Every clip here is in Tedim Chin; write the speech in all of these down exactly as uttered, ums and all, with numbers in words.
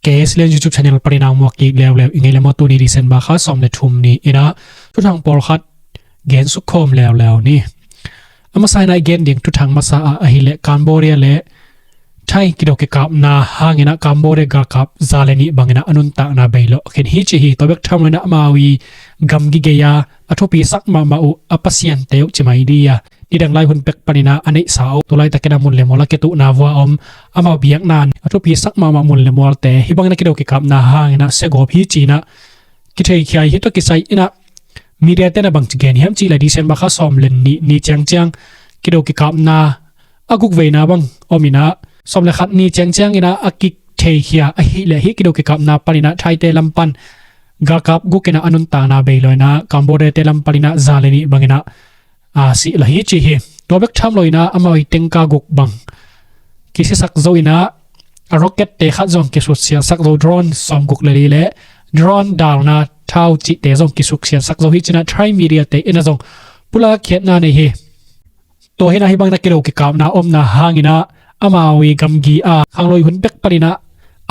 K S L N YouTube channel panin a muak kik leuleu i ngei le maw. Tuni December kha sawm le thum ni in ah thuthang pawlkhat gen sukkhawm leuleu ni. A masa in ah i gen ding thuthang masa ah ahih leh Cambodia le Thai kido kikapna hangin ah Cambodia galkap za le nih bangin ah a nuntakna bei lawh khin hi ci hi. Tua bek tham lo in ah amau i gamgi gei-a a thupisak mahmah uh a pasiante uh ci mai ding a, nidang lai hun pek panin ah a neihsa uh, tu laitakin ah mun le mual a kituhna vua om amau biakna a thupisak mahmah mun le mualte hih bangin ah kido kikapna hangin ah siagawp hi ci-in ah kitheikhia hi. Tua kisai in ah media-te in ah bangci gen hiam cih leh December kha sawm le nih ni ciangciang kido kikapna a guk veina bang om in ah, sawm le khat ni ciangciang in ah a kitheikhia ahih leh hih kido kikapna panin ah Thaite lam pan galkap guk in ah a nuntakna bei lawh in ah Cambodia-te lam panin ah za le nih bangin ah a si lawh hi ci hi. Tua bek tham lo in ah amau i tengka guk bang kisiasak zo in ah a rocket-te khat zong kisuksiatsak zo, drone sawmguk le li le drone dalna thau cihte zong kisuksiatsak zo hi ci-in ah Thai media-te in ah zong pulak khiatna nei hi. Tua hi in ah hih bangin ah kido kikapna omna hangin ah amau i gamgi a khanglui hun pek panin ah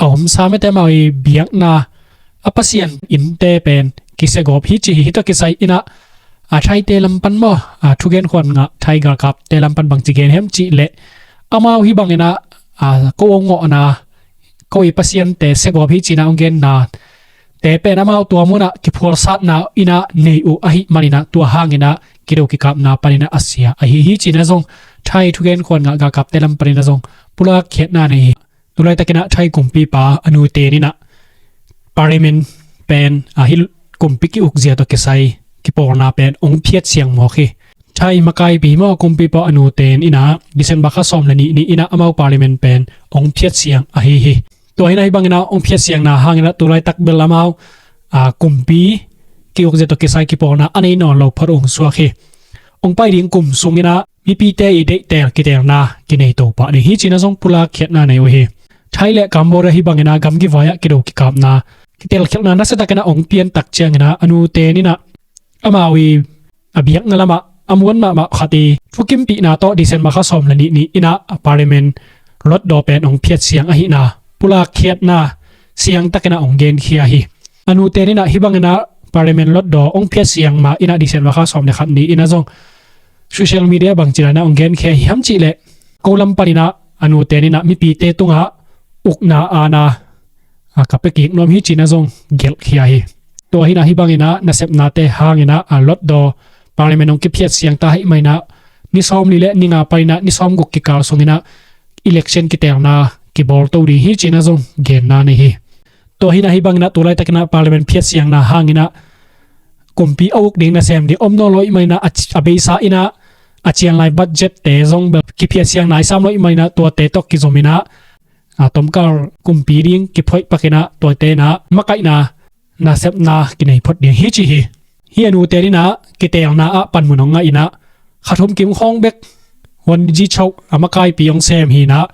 a omsa mete amau i biakna a pasian innte pen kisiagawp hi ci hi. Hih tua kisai in ah a Thaite lam pan maw, a thugen khuan ngah Thai galkapte lam pan bangci gen hiam cih leh amau hih bangin ah a ko a ngawhna ko i pasiante siagawp hi ci-in ah hong genna te pen amau tua munah kiphualsatna in ah nei uh ahih manin ah tua hangin ah kido kikapna panin ah a sia ahi hi ci-in ah zong Thai thugen khuan ngah galkapte lam panin ah zong pulak khiatna nei hi. Tu laitakin ah Thai kumpipa a nute in ah parliament pen a hih kumpi ki-ukzia tawh kisai kipawlna pen hong phiat siang mawk hi. Thai makaipi maw kumpipa a nute in ah December kha sawm le nih ni in ah amau parliament pen hong phiat siang ahi hi. Tua hi in ah hih bangin ah hong phiat siangna hangin ah tu laitak bel amau a kumpi ki-ukzia tawh kisai kipawlna a nei nawn lo phot uh hong suak hi. Hong pai ding kum sungin ah mipite i deihtel kiteelna kinei to pah ding hi ci-in ah zong pulak khiatna nei uh hi. Thai le Cambodia hih bangin ah gamgi vai-ah kido kikapna kiteelkhialhna nasiatakin ah hong piantak ciangin ah a nute in ah amau i a biakna lamah a muan mahmah khat i thukimpihna tawh December kha sawm le nih ni in ah parliament lotdaw pen hong phiat siang ahihna pulak khiatna siangtakin ah hong genkhia hi. A nute in ah hih bangin ah parliament lotdaw hong phiat siang ma in ah December kha sawm le khat ni in ah zong social media bangci dan in ah hong genkhia hiam cih leh ko lam panin ah a nute in ah mipite tungah ukna aana a ka pia kik nuam hi ci-in ah zong gelhkhia hi. Tua hi in ah hih bangin ah nasepnate hangin ah a lotdaw parliament hong kiphiat siang ta ahih manin ah ni sawmli le ni nga panin ah ni sawmguk kikal sungin ah election kiteelna kibawl to ding hi ci-in ah zong genna nei hi. Tua hi in ah hih bangin ah tu laitakin ah parliament phiat siangna hangin ah kumpi a uk ding nasem ding om nawn lo ahih manin ah a, a beisa in ah a cianglai budget-te zong bel kiphiat siang nai sam lo ahih manin ah tuate tawh kizom in ah a tomkal kumpi ding kiphoih pakin ah tuate in ah makaihna nasepna kinei phot ding hi ci hi. Hih a nute in ah kiteelna ah panmun hong ngah in ah kha thum kim khawng bek Won Ji Chok a makaipi hong sem hi in ah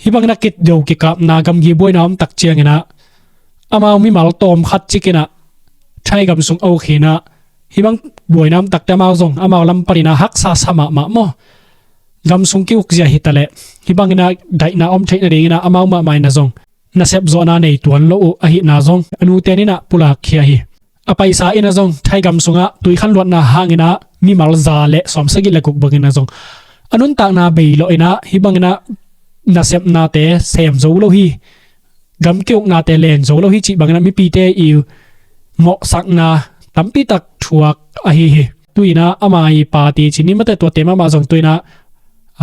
hih bangin ah kido kikapna gamgi buaina om tak ciangin ah amau mimal tawm khat cik in ah Thai gam sung a uk hi in ah hih bang buaina om takte amau zong amau lam panin ah haksa sa mahmah maw. Gam sung ki-ukzia hi ta leh hih bangin ah daihna om theih nadingin ah amau mahmah in ah zong nasep zawhna nei tuan lo uh ahihna zong a nute in ah pulakkhia hi. A paisa in ah zong Thai gam sungah tuikhan luatna hangin ah mimal za le sawmsagih le guk bangin ah zong a nuntakna bei lawh in ah hih bangin ah nasepnate sem zo lo hi. Gam ki-uknate len zo lo hi cih bangin ah mipite i mawhsakna tampi tak thuak ahi hi. Tu in ah ama i party ci ni mate tuate mahmah zong tu in ah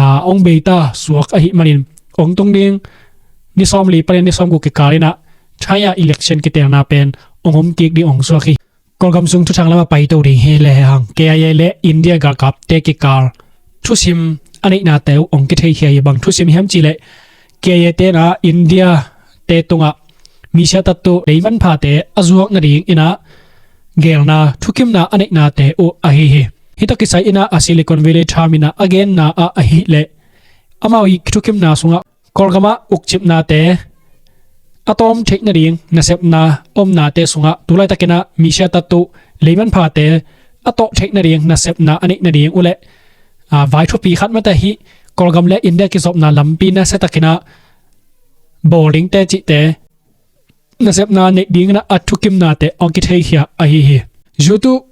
a, hong bei ta suak ahih manin hong tung ding ni sawmli panin ni sawmguk kikal in ah Thai ah election kiteelna pen hong om kik ding hong suak hi. Kawlgam sung thuthang lamah pai to ding hi lehang K I A le India galkapte kikal thusim a neihnate uh hong kitheikhia hi. Bang thusim hiam cih leh K I A te in ah India te tungah misia tattu leimanphate a zuak nadingin ah geelna thukimna a neihnate uh ahi hi. Hih tawh kisai in ah a Silicon Valley Times in ah a genna ah ahih leh amau i thukimna sungah Kawlgamah ukcipnate a tawm theih nading nasepna omnate sungah tu laitakin ah misia tattu leimanphate a tawh theih nading nasepna a neih nading uh leh, a, vai thupi khat mate hih Kawlgam le India kizopna lampi nasiatakin ah bawl dingte cihte nasepna neih dingin ah a thukimnate hong kitheikhia ahi hi. YouTube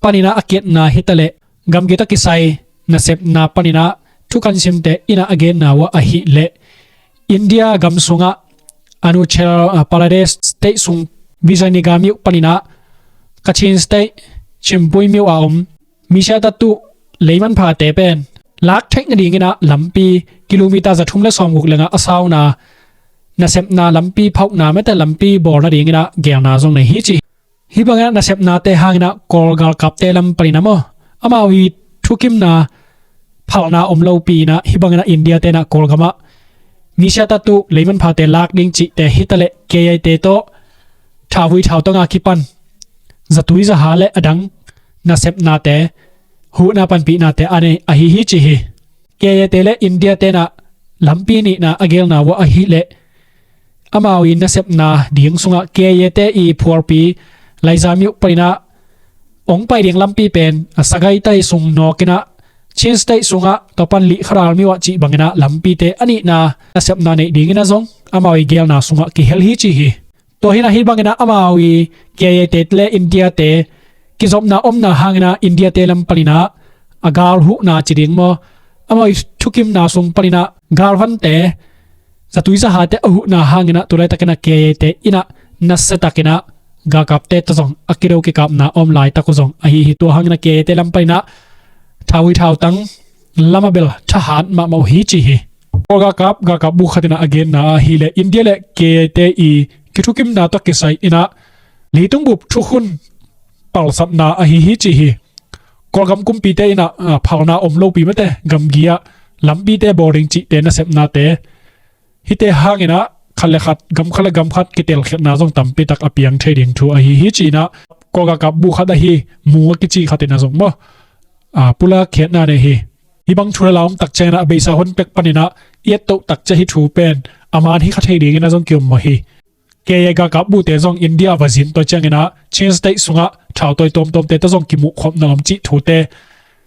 panin ah a kiatna hi taleh gamgi tawh kisai nasepna panin ah thu kan simte in ah a genna uh ahih leh India gam sungah Arunachal Pradesh state sung Vijayanagar myo panin ah Kachin state Chimpui myo a om Nishida Tatu leimanphate pen lak theih nadingin ah lampi kilometer za thum le sawmguk lengah a sauna nasepna lampi phauhna mete lampi bawl nadingin ah geelna zong nei hi ci hi. Hih bangin ah nasepnate hangin ah Kawl galkapte lam panin ah maw amau i thukimna phalna om lopi in ah hih bangin ah India te in ah Kawlgam ah Nishida Tatu leimanphate lak ding cihte hi taleh K I A te tawh thauvui thautang a kipan zatui zaha le a dang nasepnate huhna panpihnate a nei ahi hi ci hi. K I A te le India te in ah lampi nihna a geelna uh ahih leh amau i nasepna ding sungah K I A te i phualpi Laiza myo panin ah hong pai ding lampi pen a Sagaing tai sung nawkin ah Chin state sungah tua pan Lihkhadal myo ah cih bangin ah lampite a nihna nasepna neih dingin ah zong amau i geelna sungah kihel hi ci hi. Tua hi in ah hih bangin ah amau i K I A te le India te kizopna omna hangin ah India te lam panin ah a gal huhna ci ding maw amau i thukimna sung panin ah galvante zatui zahate a huhna hangin ah tu laitakin ah K I A te in ah nasiatakin ah galkapte tawh zong a kido kikapna om laitak uh zong ahi hi. Tua hangin ah K I A te lam panin ah thauvui thautang lam ah bel thahat mahmah uh hi ci hi. Kawl galkap galkap bu khat in ah a genna ahih leh India le K I A te i kithukimna tawh kisai in ah leitung bup thukhun palsatna ahi hi ci hi. Kawlgam kumpite in ah phalna om lopi mete gamgi ah lampite bawl ding cihte nasepnate hihte hangin ah khat le khat gam khat le gam khat kitelkhiatna zong tampitak a piang thei ding thu ahi hi ci in ah Kawl galkap bu khat ahi Mu a kici khat in ah zong maw pulak khiatna nei hi. Hih bang thu le la om tak ciangin ah a beisa hun pek panin ah i ettoh tak ciang hih thu pen a man hi kha thei dingin ah zong ki-ommawh hi. K I A galkap bute zong India va zin tua ciangin ah Chin state sungah thautawi tuamtuamte tawh zong kimuhkhopna om cih thute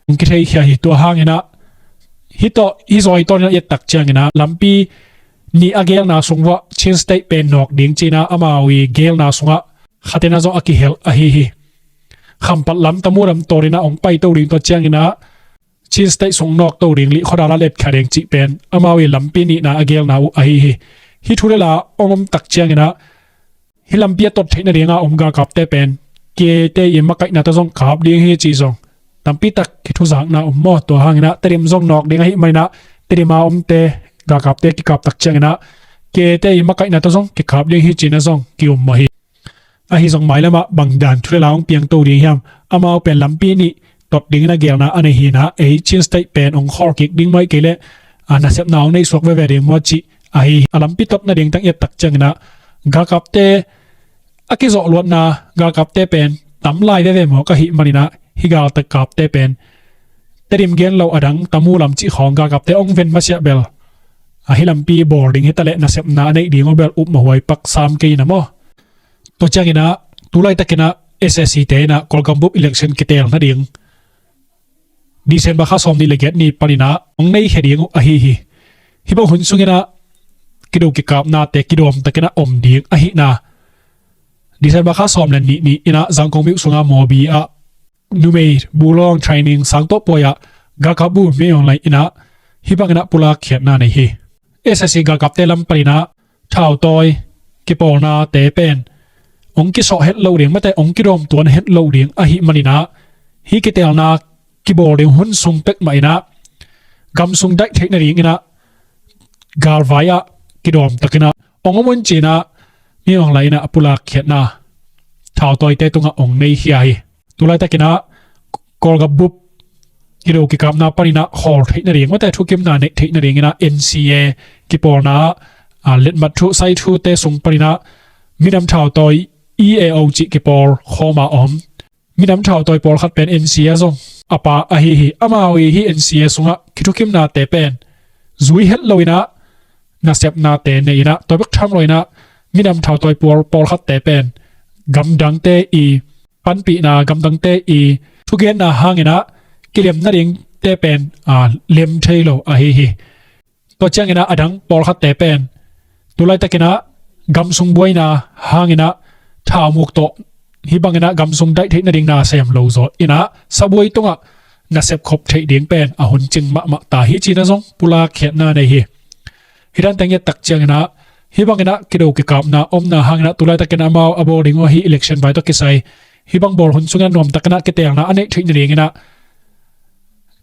hong kitheikhia hi. Tua hangin ah hih tawh hih zawi tawnin ah i et tak ciangin ah lampi nih a geelna sung uah Chin state pen nawk ding ci in ah amau i geelna sungah khat in ah zong a kihel ahi hi. Khampat lam Tamu lam tawnin ah hong paito ding tua ciangin ah Chin state sung nawkto ding Lihkhadal ah lepkhia ding cih pen amau i lampi nihna a geelna uh ahi hi. Hih thu le la hong om tak ciangin ah hih lampi a tot theih nadinga om galkapte pen K I A te i makaihna tawh zong kap ding hi ci zong tampitak kithuzakna om maw. Tua hangin ah Tedim zong nawk ding ahih manin ah Tedim a omte galkapte kikap tak ciangin ah K I A te i makaihna tawh zong kikap ding hi ci in ah zong ki-ommawh hi. Ahi zong mailam ah bang dan thu le la hong piangto ding hiam? Amau pen lampi nih tot dingin a geelna a nei hi in ah ei Chin state pen hong khawl kik ding maw ahih kei leh nasepna hong neihsuak veve ding maw cih ahi hi. A lampi tot nading tang i et tak ciangin ah galkapte a kizawh luatna galkapte pen tam lai veve mawk ahih manin ah hih galkapte pen Tedim gen lo a dang Tamu lam cih khawng galkapte hong ven masiah bel hih lampi bawl ding hi taleh nasepna a neih ding uh bel upmawh huai pak sam kei in ah maw. Tua ciangin ah tu laitakin ah S A C te in ah Kawlgam bup election kiteel nading December kha sawmnih le giat ni panin ah hong neikhia ding uh ahi hi. Hih bang hun sungin ah kido kikapnate kidawm takin ah om ding ahihna December kha sawm le nih ni in ah Zangkong myo sungah Mawbi ah numei bulawng training sangtuah puai ah galkap bu Min Aung Hlaing in ah hih bangin ah pulak khiatna nei hi. S A C galkapte lam panin ah thautawi kipawlnate pen hong kisawh het loh ding mate hong kidawm tuan het loh ding ahih manin ah hih kiteelna kibawl ding hun sung pek mah in ah gam sung daih theih nadingin ah galvai ah kidawm takin ah hong om un ci in ah Min Aung Hlaing in ah a pulak khiatna thautawite tungah hong neikhia hi. Tu laitakin ah Kawlgam bup kido kikapna panin ah khawl theih nading mate thukimna neih theih nadingin ah N C A kipawlna ah letmat thu sai thute sung panin ah minam thautawi E A O cih kipawl khawm a om minam thautawi pawlkhat pen N C A zong a pa ahi hi. Amau i hih N C A sungah kithukimnate pen zui het loin ah nasepnate nei in ah tua bek tham loin ah minam thautawi pawl pawlkhatte pen gamdangte i panpihna gamdangte i thugenna hangin ah kilem nadingte pen lem thei lo ahi hi. Tua ciangin ah a dang pawlkhatte pen tu laitakin ah gamsung buaina hanginah thaumuk tawh hih banginah gamsung daih theih nading na sem lo zaw inah sabuai tungah na sepkhop theih ding pen a hun cing mahmah ta hi cina zong pulak khiatna nei hi. Hih dante ngiat tak cianginah hih banginah kido kikapna omna hanginah tulaitakinah amau a bawl ding uh ahi election vai tawh kisai hih bang bawl hun sungin nuamtakinah kiteelna a neih theih nadinginah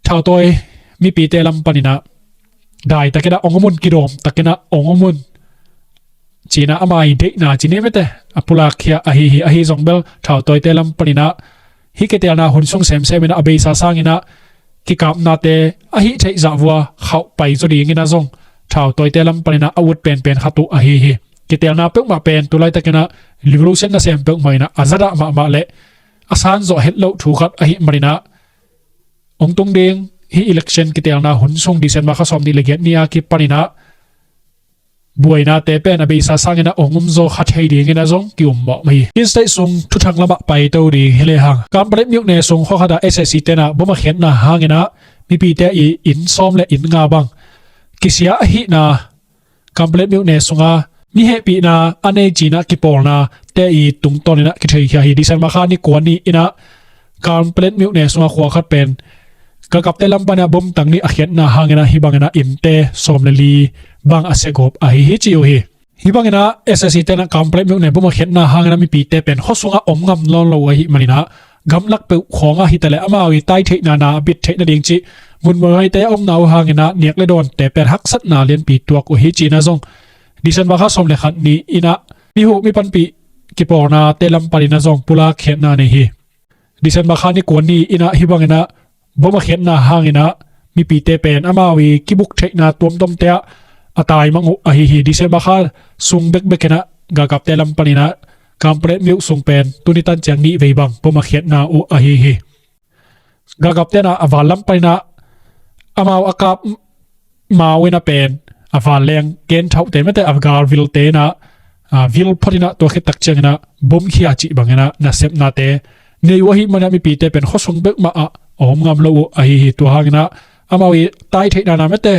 thautawi mipite lam paninah daitakinah ong umun kidawmtakinah ong umun cinah ama i deihna cini mete a pulak khia ahi hi. Ahi zong bel thautawite lam paninah hih kiteelna hun sung semseminah a beisa sanginah kikapnate ahi theih zahvua khauh pai zaw dinginah zong thautawite lam paninah a ut penpen khat uh ahi hi. Kiteelna peuhmah pen tulaitakinah revolution nasem peuhmah inah a zadah mahmah le a sanzawh het loh thu khat ahi maninah ong tung ding hih election kiteelna hun sung December kha sawm nih le giat ni a kipaninah buainate pen a beisa sanginah ong umzaw kha thei dinginah zong kiummawh hi. Chin State sung thuthang lamah paito ding hi lehang Kanpetlet myone sung khuakhatah S A C tenah bom a khiatna hanginah mipite i inn sawm le inn nga bang kisia ahihna Kanpetlet myone sunga mi hehpihna a nei cinah kipawlna te i tungtawninah kitheikhia hi. December kha ni kua ni inah Kanpetlet myone sunga khua khat pen galkapte lam paninah bom tang nih a khiatna hanginah hih banginah innte sawm le li bang a segawp ahi hi ci uh hi. Hih banginah S A C tenah Kanpetlet myone bom a khiatna hanginah mipite pen khuasungah om ngam nawn lo uh ahi maninah gamlak peuh khawngah hitaleh amau i tai theihna na a bit theih nading cih gunmuaite a omna uh hanginah niak le dawnte pen haksatna lianpi tuak uh hi cinah zong December kha sawm le khat ni inah mihuh mi panpih kipawlnate lam paninah zong pulak khiatna nei hi. December kha ni kua ni inah hih banginah bom a khiatna hanginah mipite pen amau i kibuk theihna tuamtuamte ah a taimang uh ahi hi. December kha sung bekbekinah galkapte lam paninah Kanpetlet myo sung pen tuni tan ciang nih vei bang bom a khiatna uh ahi hi. Galkapte inah a van lam paninah amau a kap mau inah pen a vanleng genthauhte mete a galvilte inah a vil phot inah tua khit tak cianginah bom khia cih banginah nasepnate nei uh ahi maninah mipite pen khuasung bekmah ah a om ngam lo uh ahi hi. Tua hanginah amau i tai theihna na mete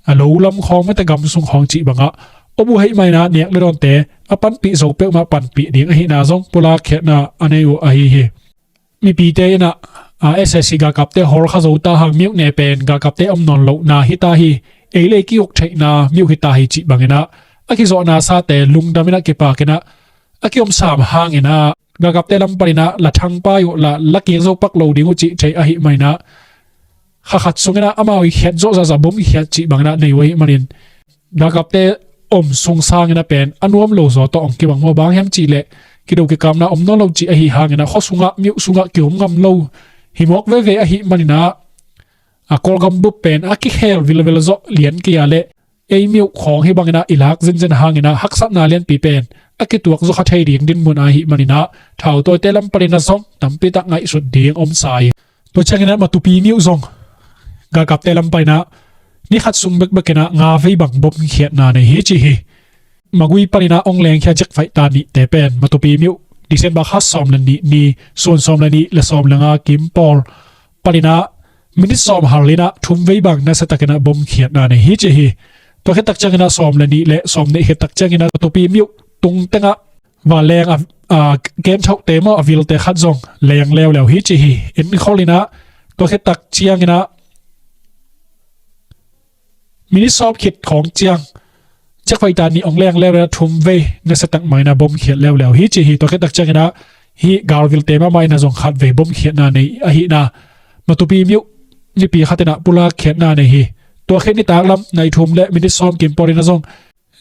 a lo lam khawng mete gamsung khawng cih bangah om uh ahi maninah niak le dawnte a panpih zo peuhmah panpih ding ahihna zong pulak khiatna a nei uh ahi hi. Mipite inah a S A C galkapte hawlkha zo ta hang myone pen galkapte om nawn lohna hi ta hi. Ei le ei ki-uk theihna myo hi ta hi cih banginah a kizawhna sate lungdam inah kipak inah a kiomsam hanginah galkapte lam paninah la thangpai uh la la kiang zo pak lo ding uh cih thei ahi maninah kha khat sunginah amau i khiat zawh zahzah bom i khiat cih banginah nei uh ahi manin galkapte om sung sanginah pen a nuam lo zaw tawh ong kibang maw bang hiam cihleh kido kikapna om nawn lo cih ahi hanginah khuasungah myo sungah kiom ngam lo hi mawk veve ahi maninah a Kawlgam bup pen a kikhel vilvel zawh lian kei a leh ei myo khawng hih banginah i lak zenzen hanginah haksatna lianpi pen a kituak zawkha thei ding dinmun ahi maninah thautawite lam paninah zong tampi tak ngaihsut ding om sa hi. Tua cianginah Matupi myo zong galkapte lam paninah ni khat sung bekbekinah nga vei bang bom khiatna nei hi ci hi. Magui paninah ong lengkhia jet fighter nihte pen Matupi myo December kha sawm le nih ni sun sawm le nih le sawm le nga kim pawl paninah minit sawm hal inah thum vei bang nasiatakinah bom khiatna nei hi ci hi. Tua khit tak cianginah sawm le nih le sawm nih khit tak cianginah Matupi myo tung tengah vanleng a, a genthauhte maw a vilte khat zong leng leuleu hi ci hi. Inn khol inah tua khit tak cianginah minit sawm khit khawng ciang jet fighter nih ong leng leuleu inah thum vei nasiatak manginah bom khiat leuleu hi ci hi. Tua khit tak cianginah hih galvilte mahmah inah zong khat vei bom khiatna nei ahihna Matupi myo nipi khat inah pulak khiatna nei hi. Tua khit nitak lam nai thum le minit sawm kim pawl inah zong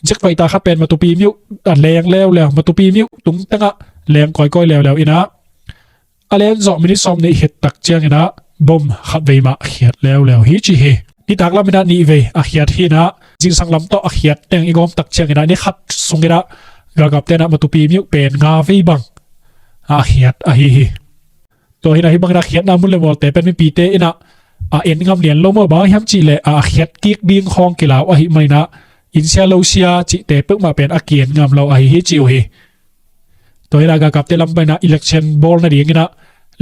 jet fighter khat pen Matupi myo a leng leuleu Matupi myo tung tengah leng kawikawi leuleu inah a len zawh minit sawm nih khit tak cianginah bom khat vei mah khiat leuleu hi ci hi. Nitak lam inah nih vei a khiat hi inah zingsang lam tawh a khiat teng i gawm tak cianginah ni khat sunginah galkapte inah Matupi myo pen nga vei bang a khiat ahi hi. Tua hinah hih banginah khiatna mun le mualte pen mipite inah a en ngam lian lo maw bang hiam cihleh a khiat kik ding khawng kilau ahi maninah insia losia cihte peuhmah pen a ki-en ngam lo ahi hi ci uh hi. Tua hinah galkapte lam paninah election bawl nadinginah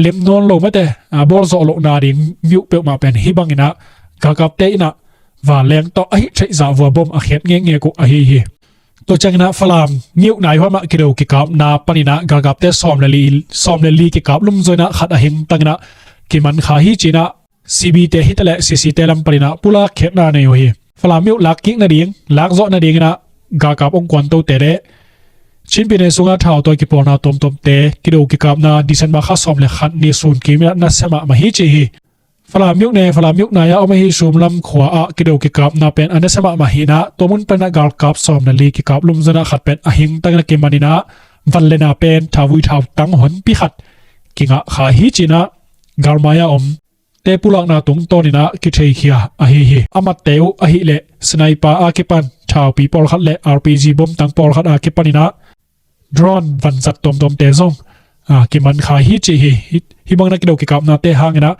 lem nawn lo mete a bawl zawh lohna ding myo peuhmah pen hih banginah galkapte inah vanleng tawh ahi theih zahvua bom a khiat ngekngek uh ahi hi. Tua ciangin ah Falam miuh nai huai mah kido kikapna panin ah galkapte sawm le li, sawm le li kikap lum zawin ah khat a hing tangin ah kiman kha hi ci-in ah C B te hi ta leh C C te lam panin ah pulak khiatna nei uh hi. Falam miuh lak kik nading, lak zawh nadingin ah galkap ong kuantote le Chin Pyine sungah thautawi kipawlna tuamtuamte kido kikapna December kha sawm le khat ni sun kimin ah nasia mahmah hi ci hi. Falam miuh ne, Falam miuh nai-a om ahi Sumlam khua ah kido kikapna pen a nasia mahmah hi-in ah tua mun panin ah galkap sawm le li kikap lum zawin ah khat pen a hing tangin ah kimanin ah vanlena pen thauvui thautang honpi khat kingah kha hi ci-in ah galmai-a om te pulakna tungtawnin ah kitheikhia ahi hi. A matte uh ahih leh sniper a kipan thaupi pawlkhat le R P G bom tang pawlkhat a kipanin ah drone vanzat tuamtuamte zong a kiman kha hi ci hi. Hi, hih bangin ah kido kikapnate hangin ah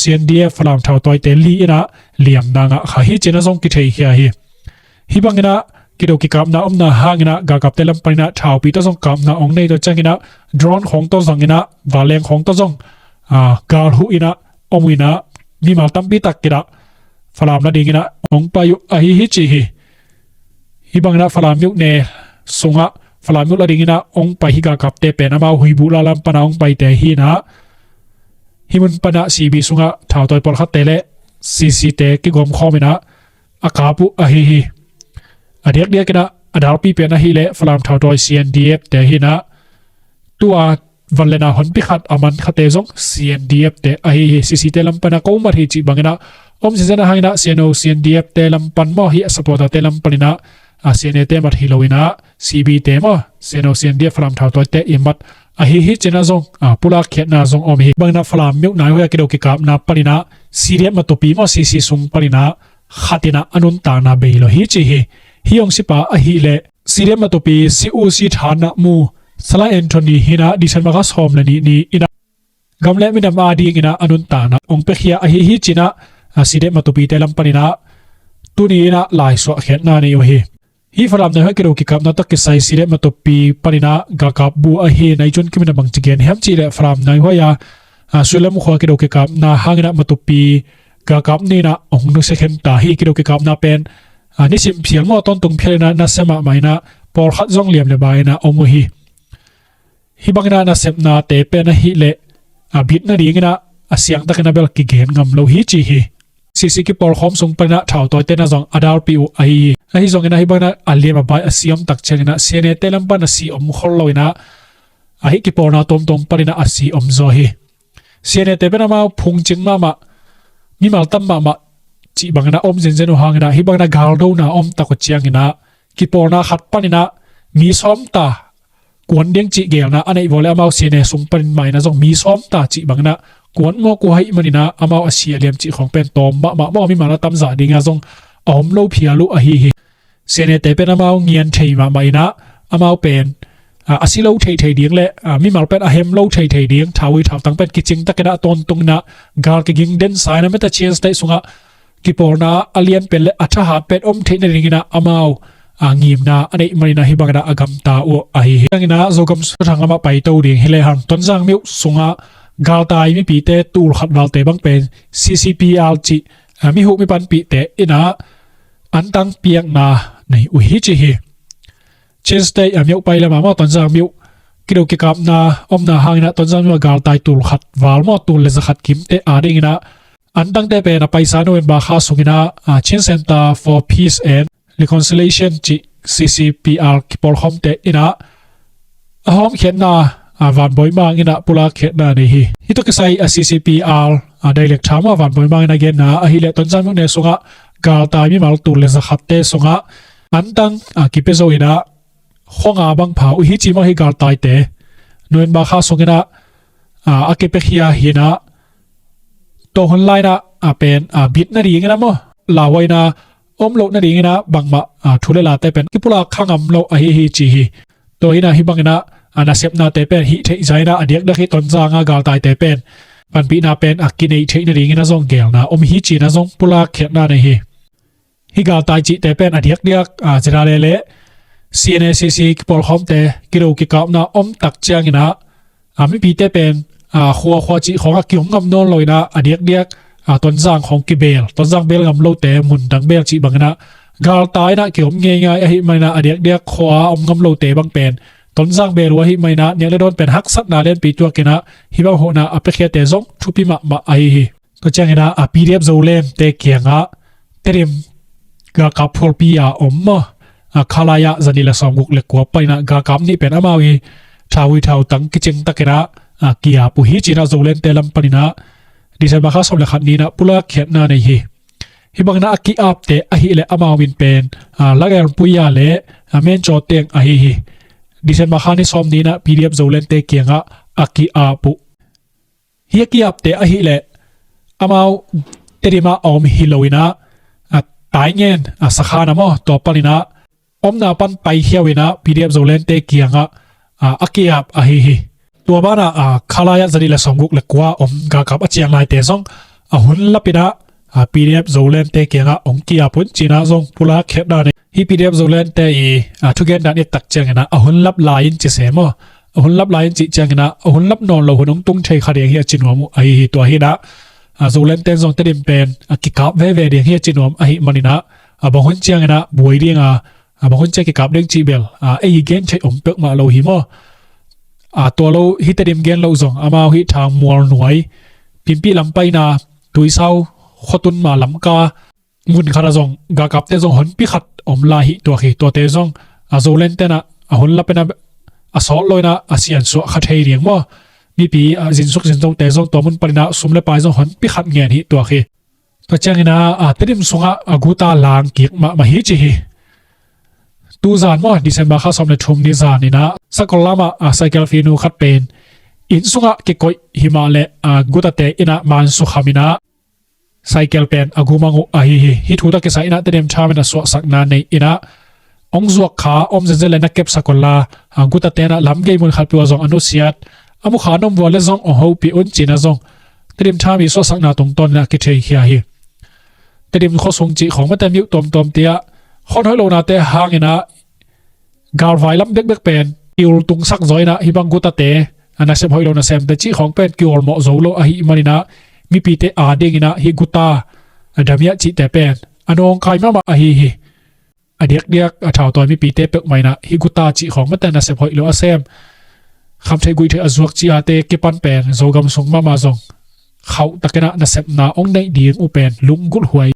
C N D F Falam thautawite li in ah liamna ngah kha hi ci-in ah zong kitheikhia hi. Hih bangin ah kido kikapna omna hangin ah galkapte lam panin ah thaupi tawh zong kapna ong nei, tua ciangin ah drone khawng tawh zangin ah vanleng khawng tawh zong a gal huh in ah om uh in ah mimal tampi tak kidah Falam la dingin ah ong pai uh ahi hi ci hi. Hih bangin ah Falam miuh ne sungah Falam miuh la dingin ah ong pai hi galkapte pen amau Huibuhla lam panin ah ong paite hi-in ah hih mun panin ah C B sungah thautawi pawlkhatte le C C te kigawmkhawmin ah a kap uh ahi hi. A diakdiakin ah a dalpi pen ahih leh Falam thautawi C N D F te hi-in ah tua vanlena honpi khat a man khate zong C N D F te ahi hi. C C te lam panin ah ko mat hi cih bangin ah om zenzen a hangin ah C N O C N D F te lam pan maw, hih a supporter te lam panin ah a C N A te mat hi loin ah C B te maw, C N O C N D F Falam thautawite i mat ahi hi ci-in ah zong a pulak khiatna zong om hi. Bangin ah Falam miuh nai huai-a kido kikapna panin ah C D F Matupi maw, C C sung panin ah khat in ah a nuntakna bei lo hi ci hi. Hih hong sipa ahih leh C D F Matupi si u si thanna mu Salai Anthony hi-in ah December kha sawm le nih ni-in ah gam le minam a dingin ah a nuntakna ong piakhia ahi hi ci-in ah a C D F Matupite lam panin ah tuni-in ah laisuah khiatna nei uh hi. Hih Falam nai huai kido kikapna tawh kisai C D F Matupi panin ah galkap bu ahi Naicun Kimin in ah bangci gen hiam cih leh Falam nai huai-a a Suilam khua kido kikapna hangin ah Matupi galkap nih in ah ong nusia khen ta hi. Kido kikapna pen a nisim phial maw, tawntung phial in ah nasia mahmah in ah pawlkhat zong liam le bai in ah om uh hi. Hih bangin ah nasepnate pen ahih leh a bit nadingin ah a siangtakin ah bel kigen ngam lo hi ci hi. C C kipawlkhawm sung panin ah thautawite in ah zong a dalpih uh ahi hi. Ahi zongin ah hih bangin ah a liam a bai a si om tak ciangin ah C N A te lam pan a si om khol loin ah a hih kipawlna tuamtuam panin ah a si om zaw hi. C N A te pen amau phungcing mahmah, mimal tam mahmah cih bangin ah om zenzen uh hangin ah hih bangin ah galdona om tak uh ciangin ah kipawlna khat panin ah mi sawm ta kuan ding cih gelna a neih vua leh amau C N A sung panin mah in ah zong mi sawm ta cih bangin ah kuan mawk uh ahih manin ah amau a si a liam cih khawng pen tawm mahmah maw, mimal a tamzah dingin ah zong a om lo phial uh ahi hi. C N A te pen amau ngian thei mahmah in ah amau pen a, a si lo theithei ding le a, mimal pen a hem lo theithei ding, thauvui thautang pen kicing takin ah tawntungin ah gal kiging den sa in ah mete Chin State sungah kipawlna a lian pen le a thahat pen om theih nadingin ah amau a ngimna a neih manin ah hih bangin ah a gamta uh ahi hi. Hih bangin ah Zogam Suthang lamah paito ding hi lehang Tonzang miuh sungah galtai mipite tul khat valte bang pen C C P R cih a, mi huh mi panpihte in ah antang piakna nei uh hi ci hi. Chin State a miuh pai lamah maw Tonzang miuh kido kikapna omna hangin ah Tonzang miuh a galtai tul khat val maw, tul le za khat kimte a dingin ah antangte pen a paisa November kha sungin ah a, Chin Center for Peace and Reconciliation cih C C P R kipawlkhawmte in ah a hawmkhiatna a, Van Bawi Mang in ah pulak khiatna nei hi. Hih tawh kisai a C C P R a, director maw Van Bawi Mang in a genna ahih leh Tonzang miuh ne sungah galtai mimal tul le za khatte sungah antang a, kipia zo in ah khua nga bang pha uh hi ci maw hih galtaite. November kha sungin ah a, a kipiakhia hi-in ah tua hun lai-in ah a pen a, bit nadingin ah maw, lauhuaina om loh nadingin ah bangmah a, thu le late pen kipulak kha ngam lo ahi hi ci hi. Tua hi-in ah hih bangin ah a, nasepnate pen hih theih zah in ah a diakdiak hih Tonzang a galtaite pen panpihna pen a, kineih theih nadingin ah zong gelna om hi ci-in ah zong pulak khiatna nei hi. Hih galtai cihte pen a diakdiak a, J L A le C N A C C kipawlkhawmte kido kikapna om tak ciangin ah a, mipite pen a, khuakhua cih khawngah kiom ngam nawn loin ah a diakdiak a, Tonzang khawng kibeel, Tonzang beel ngam lote mundang beel cih bangin ah Galtai inah kiom ngeingai ahih maninah a diakdiak khua-a om ngam lote bang pen Tonzang bel uh ahih maninah niak le dawn pen haksatna lianpi tuak inah hih bang hohna a piakhiate zong thupi mahmah ahi hi. Tua cianginah a P D F Zolandte kiangah Tedim galkap phualpi-a om maw, a Khalaya zanih le sawmguk le kua paninah galkap nih pen amau i thau i thautang kicing takinah a ki-ap uh hi cinah Zolandte lam paninah December kha sawm le khat ninah pulak khiatna nei hi. Hih banginah a ki-apte ahileh amau min pen a Lagelpuia le a Mencaw teng ahi hi. December kha ni sawm ninah P D F Zolandte kiangah a ki-ap uh. Hih a ki-apte ahileh amau Tedim ah a om hi loinah a Taingen a sakhan a maw, tua paninah omna pan paikhia uh inah P D F Zolandte kiangah a, a ki-ap ahi hi. Tua banah a Khalaya zanih le sawmguk le kua om galkap a ciang laite zong a hun lapinah a P D F Zolandte kiangah hong ki-ap un cinah zong pulak khiatna nei. Hih P D F Zolandte i a thugen dan i et tak cianginah a hun lap lai-in ci se maw, a hun lap lai-in cih cianginah a hun lap nawn lo hun hong tung thei kha ding hi a ci nuam uh ahi hi. Tua hinah a Zolandte zong Tedim pen a kikap veve ding hi a ci nuam ahih maninah a bang hun cianginah buai dinga a bang hun ciang kikap ding cih bel a ei i gen theih om peuhmah lo hi maw. A tua lo hi Tedim gen loh zong amau hih Thangmual nuai Pimpih lam paina Tuisau khuatun ma Lamka mun khatah zong galkapte zong honpi khat om lai hi tuak hi. Tuate zong a Zolandte inah a hun lapinah a sawt loinah a siansuah kha thei ding maw, mipi a zinsuk zinzote zong tua mun paninah sum le pai zong honpi khat ngen hi tuak hi. Tua cianginah a Tedim sungah a guta lang kik mahmah hi ci hi. Tuzan maw, December kha sawm le thum ni zaninah Sakol lamah a cycle finu khat pen inn sungah kikoih himahleh a gutate inah mansu khaminah cycle pen a gumang uh ahi hi. Hih thu tawh kisai inah Tedim tham inah suahsakna nei inah hong zuak kha om zenzen le na kepsak unla a gutate inah lam gei mun khat peuh ah zong a nusiat a mukha a nomvua le zong hong hopih un cinah zong Tedim tham i suahsakna tungtawn inah kitheikhia hi. Tedim khuasung cih khawng mate miuh tuamtuam tiah khuat hoih lonate hanginah galvai lam bekbek pen kiul tungsak zaw inah hih bang gutate a nasep hoih lo nasemte cih khawng pen kiawlmawh zo lo ahih maninah mipite adinginah hih guta a damiah cihte pen a nawngkai mahmah ahi hi. A diakdiak a thautawi mipite peuhmah inah hih guta cih khawng mate nasep hoih lo a sem, khamtheih guihtheih a zuak cihate kipan pen Zogam sung mahmah zong khauh takinah nasepna hong neih ding uh pen lunggulh huai.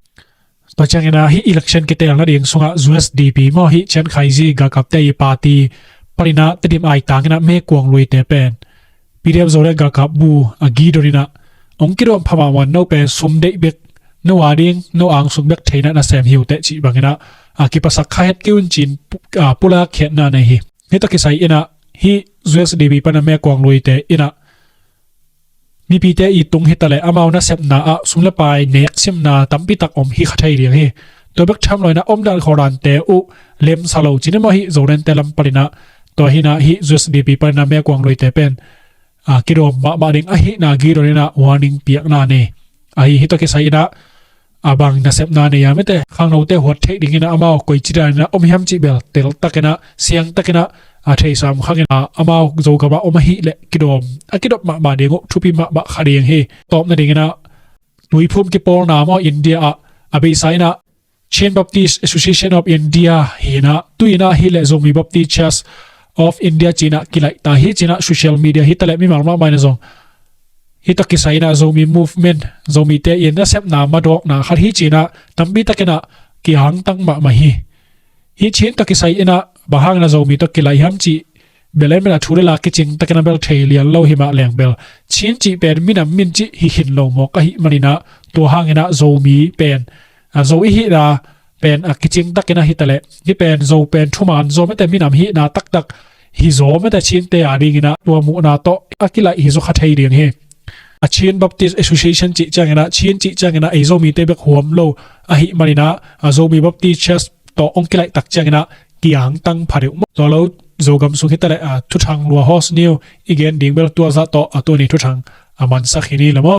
Tua cianginah hih election kitelna ding sungah U S D P maw, hih Chiang Kai-shek galkapte i party paninah Tedim aitanginah Mekuang luite pen P D F Zoland galkap bu a gidon inah hong kidawm phamawh man no pen sum deih bek no a ding no angsung bek theinah nasem hi uh teh cih banginah a kipasak kha het kei un cin pu-, a pulak khiatna nei hi. Hih tawh kisai inah hih U S D P pana Mekuang luite inah mipite i tung hitaleh amau nasepna ah sum le pai neksimna tampitak om hi kha thei ding hi. Tua bek tham loinah omdan khawldante uh lemsa lo cin i maw, hih Zolandte lam paninah tua hinah hih U S D P paninah Mekuang luite pen a kidawm mahmah ding ahihna gidon inah warning piakna nei ahi. Hih tawh kisai inah a bang nasepna nei a mete khangnote huat theih dinginah amau koici daninah om hiam cih bel teltakinah siangtakinah a theihsa om khanginah amau Zogam ah om ahileh kidawm a kidop mahmah ding uh thupi mahmah kha ding hi. Tawpna dinginah tuiphum kipawlna maw India ah a beisa inah Chin Baptist Association of India hinah tuinah hileh Zomi Baptist Church of India cinah kilaihta hi cinah social media hitaleh mimal mahmah inah zong hih tawh kisai inah Zomi movement, Zomite in nasepna madawkna khat hi cinah tampi takinah kiangtang mahmah hi. Hih Chin tawh kisai inah bang hangin a Zomi tawh kilaih hiam cih bel en bel a thu le la kicing takin a bel thei lian lo hi mah leng bel Chin cih pen minam min cih hi khin lo mawk ahih maninah tua hanginah Zomi pen a Zo i hihna pen a kicing takin a hitaleh hih pen Zo pen thuman zaw mete minam hihna taktak hi zaw mete Chinte a dinginah tua muhna tawh a kilaih hi zaw kha thei ding hi. A Chin Baptist Association cih cianginah Chin cih cianginah ei Zomite bek huam lo ahih maninah a Zomi Baptist Church tawh hong kilaih tak cianginah kiangtang pha deuh maw. Tua lo Zogam sung hitaleh a thuthang lua host niu i gen ding bel tuazah tawh a tuni thuthang a mansak hi ni le maw.